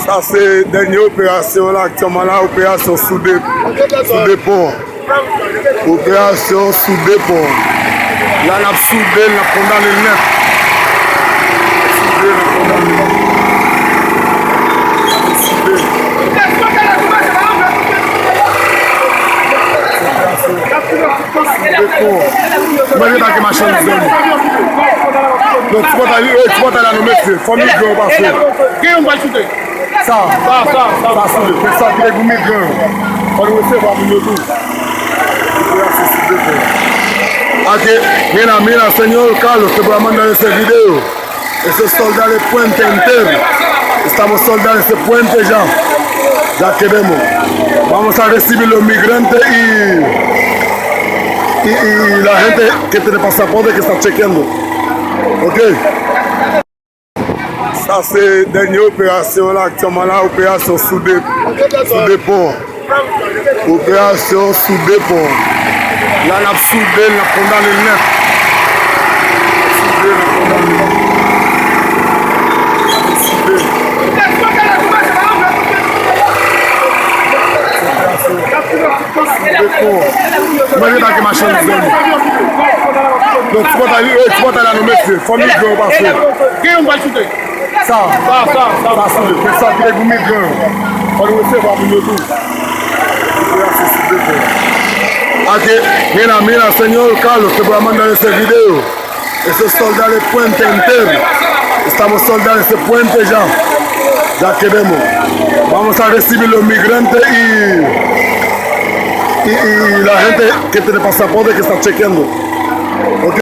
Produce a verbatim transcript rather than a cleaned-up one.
Sa se dènye operasyon la, aktyèlman la, operasyon soude, soude pon. Operasyon soude pon. La, n ap soude l, n ap kondane l nèt. Soude, n ap kondane l. Soude. Soude pon. Mwen debake machandiz la. Non, ti pòtay, wi, ti pòtay la, nou mete. Fò migran yo pase. Gen yon bal choute. Sa, sa, sa, sa, sa, sa, sa, se pou migran yo. Fò nou resevwa moun yo tou. Gracias, Señor. Aquí, mira, mira, señor Carlos, te voy a mandar ese video. Ese soldado de puente entero. Estamos soldando ese puente ya. Ya queremos. Vamos a recibir los migrantes y, y, y la gente que tiene pasaporte que está chequeando. Ok. Sa se dènye operasyon la, aktyèlman la, operasyon soude, soude pon. Operasyon soude pon. La, n ap soude l, n ap kondane l nèt. Soude, n ap kondane l. Soude. Mwen debake machandiz la. Non, ti pòtay, wi, ti pòtay la, nou mete. Fò migran yo pase. Gen yon bal choute. Sa, sa, sa, sa, sa, se sa ki te pou migran yo. Fò nou resevwa moun yo tou. Gracias, Señor. Aquí, mira, mira, señor Carlos, te voy a mandar ese video. Ese soldado de puente entero. Estamos soldando ese puente ya. Ya queremos. Vamos a recibir los migrantes y, y, y la gente que tiene pasaporte que está chequeando. Ok.